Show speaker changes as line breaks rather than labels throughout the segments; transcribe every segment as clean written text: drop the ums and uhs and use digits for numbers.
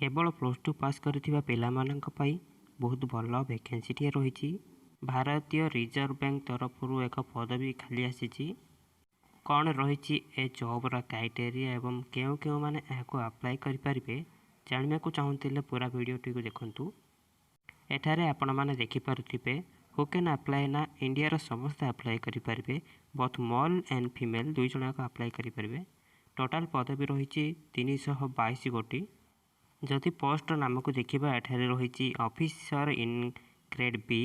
କେବଳ +2 ପାସ୍ କରିଥିବା ପିଲାମାନଙ୍କ ପାଇଁ ବହୁତ ଭଲ ଭ୍ୟାକେନ୍ସିଟିଏ ରହିଛି। ଭାରତୀୟ ରିଜର୍ଭ ବ୍ୟାଙ୍କ ତରଫରୁ ଏକ ପଦବୀ ଖାଲି ଆସିଛି। କ'ଣ ରହିଛି ଏ ଜବ୍ର କ୍ରାଇଟେରିଆ ଏବଂ କେଉଁ କେଉଁମାନେ ଏହାକୁ ଆପ୍ଲାଏ କରିପାରିବେ, ଜାଣିବାକୁ ଚାହୁଁଥିଲେ ପୁରା ଭିଡ଼ିଓଟିକୁ ଦେଖନ୍ତୁ। ଏଠାରେ ଆପଣମାନେ ଦେଖିପାରୁଥିବେ, ହୁ can apply ନା ଇଣ୍ଡିଆର ସମସ୍ତେ ଆପ୍ଲାଏ କରିପାରିବେ। ବୋଥ୍ ମେଲ୍ ଆଣ୍ଡ ଫିମେଲ୍, ଦୁଇ ଜଣ ଯାକ ଆପ୍ଲାଏ କରିପାରିବେ। ଟୋଟାଲ୍ ପଦବୀ ରହିଛି 322 ଗୋଟି। ଯଦି ପୋଷ୍ଟର ନାମକୁ ଦେଖିବା, ଏଠାରେ ରହିଛି officer in grade B।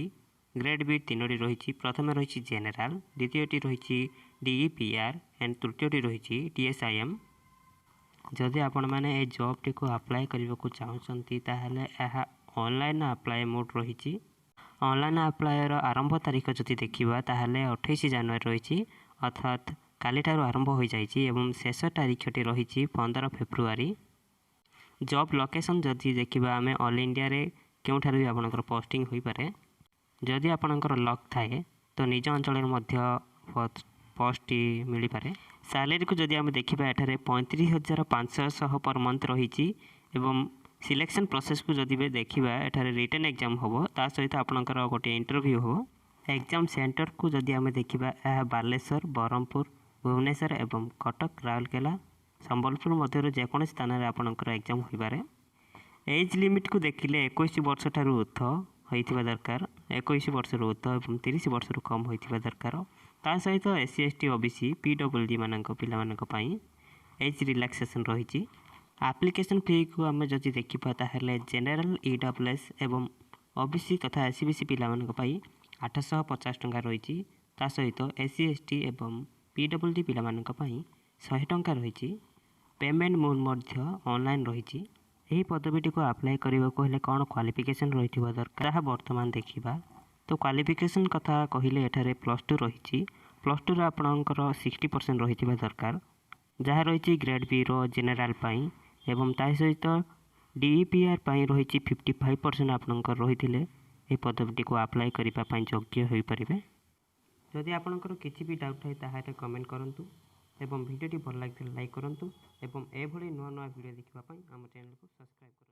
Grade B ତିନୋଟି ରହିଛି। ପ୍ରଥମେ ରହିଛି ଜେନେରାଲ, ଦ୍ୱିତୀୟଟି ରହିଛି ଡିଇପିଆର୍ ଆଣ୍ଡ ତୃତୀୟଟି ରହିଛି ଡିଏସ୍ଆଇଏମ୍। ଯଦି ଆପଣମାନେ ଏ ଜବ୍ଟିକୁ ଆପ୍ଲାଏ କରିବାକୁ ଚାହୁଁଛନ୍ତି, ତାହେଲେ ଏହା ଅନଲାଇନ୍ ଆପ୍ଲାଏ ମୋଡ଼୍ ରହିଛି। ଅନଲାଇନ୍ ଆପ୍ଲାଏର ଆରମ୍ଭ ତାରିଖ ଯଦି ଦେଖିବା, ତାହେଲେ 28 ଜାନୁଆରୀ ରହିଛି, ଅର୍ଥାତ୍ କାଲିଠାରୁ ଆରମ୍ଭ ହୋଇଯାଇଛି ଏବଂ ଶେଷ ତାରିଖଟି ରହିଛି 15 ଫେବୃଆରୀ। ଜବ୍ ଲୋକେସନ୍ ଯଦି ଦେଖିବା ଆମେ, ଅଲ୍ ଇଣ୍ଡିଆରେ କେଉଁଠାରେ ବି ଆପଣଙ୍କର ପୋଷ୍ଟିଂ ହୋଇପାରେ। ଯଦି ଆପଣଙ୍କର ଲକ୍ ଥାଏ, ତ ନିଜ ଅଞ୍ଚଳରେ ମଧ୍ୟ ପୋଷ୍ଟଟି ମିଳିପାରେ। ସାଲେରୀକୁ ଯଦି ଆମେ ଦେଖିବା, ଏଠାରେ 35,500 ପର୍ ମନ୍ଥ ରହିଛି ଏବଂ ସିଲେକ୍ସନ୍ ପ୍ରୋସେସ୍କୁ ଯଦି ବି ଦେଖିବା, ଏଠାରେ ରିଟେନ୍ ଏକ୍ଜାମ୍ ହେବ, ତା ସହିତ ଆପଣଙ୍କର ଗୋଟିଏ ଇଣ୍ଟରଭ୍ୟୁ ହେବ। ଏକ୍ଜାମ୍ ସେଣ୍ଟରକୁ ଯଦି ଆମେ ଦେଖିବା, ଏହା ବାଲେଶ୍ୱର, ବ୍ରହ୍ମପୁର, ଭୁବନେଶ୍ୱର ଏବଂ କଟକ, ରାଉରକେଲା, ସମ୍ବଲପୁର ମଧ୍ୟରୁ ଯେକୌଣସି ସ୍ଥାନରେ ଆପଣଙ୍କର ଏକ୍ଜାମ୍ ହୋଇପାରେ। ଏଜ୍ ଲିମିଟ୍କୁ ଦେଖିଲେ 21 ବର୍ଷ ଠାରୁ ଉର୍ଦ୍ଧ୍ୱ ହୋଇଥିବା ଦରକାର, 21 ବର୍ଷରୁ ଉର୍ଦ୍ଧ୍ୱ ଏବଂ 30 ବର୍ଷରୁ କମ୍ ହୋଇଥିବା ଦରକାର। ତା ସହିତ SC, ST, OBC, PWD ମାନଙ୍କ ପିଲାମାନଙ୍କ ପାଇଁ ଏଜ୍ ରିଲାକ୍ସେସନ୍ ରହିଛି। ଆପ୍ଲିକେସନ୍ ଫିକୁ ଆମେ ଯଦି ଦେଖିବା, ତାହେଲେ ଜେନେରାଲ, ଇଡବ୍ଲ୍ୟୁଏସ୍ ଏବଂ ଓବିସି ତଥା ଏସ୍ଇବିସି ପିଲାମାନଙ୍କ ପାଇଁ 850 ଟଙ୍କା ରହିଛି। ତା ସହିତ ଏସ୍ ସି, ଏସ୍ ଟି ଏବଂ ପିଡବ୍ଲ୍ୟୁଡି ପିଲାମାନଙ୍କ ପାଇଁ 100 ଟଙ୍କା ରହିଛି। ପେମେଣ୍ଟ ମୋଡ଼୍ ମଧ୍ୟ ଅନଲାଇନ୍ ରହିଛି। ଏହି ପଦବୀଟିକୁ ଆପ୍ଲାଏ କରିବାକୁ ହେଲେ କ'ଣ କ୍ୱାଲିଫିକେସନ୍ ରହିଥିବା ଦରକାର, ତାହା ବର୍ତ୍ତମାନ ଦେଖିବା। ତ କ୍ୱାଲିଫିକେସନ୍ କଥା କହିଲେ ଏଠାରେ +2 ରହିଛି। +2ରେ ଆପଣଙ୍କର 60% ରହିଥିବା ଦରକାର, ଯାହା ରହିଛି ଗ୍ରେଡ଼୍ ବିର ଜେନେରାଲ୍ ପାଇଁ ଏବଂ ତା ସହିତ ଡିଇପିଆର୍ ପାଇଁ ରହିଛି 55% ଆପଣଙ୍କର ରହିଥିଲେ ଏହି ପଦବୀଟିକୁ ଆପ୍ଲାଏ କରିବା ପାଇଁ ଯୋଗ୍ୟ ହୋଇପାରିବେ। ଯଦି ଆପଣଙ୍କର କିଛି ବି ଡାଉଟ୍ ଥାଏ, ତାହେଲେ କମେଣ୍ଟ କରନ୍ତୁ ଏବଂ ଭିଡ଼ିଓଟି ଭଲ ଲାଗିଥିଲେ ଲାଇକ୍ କରନ୍ତୁ ଏବଂ ଏଭଳି ନୂଆ ନୂଆ ଭିଡ଼ିଓ ଦେଖିବା ପାଇଁ ଆମ ଚ୍ୟାନେଲକୁ ସବସ୍କ୍ରାଇବ୍ କରନ୍ତୁ।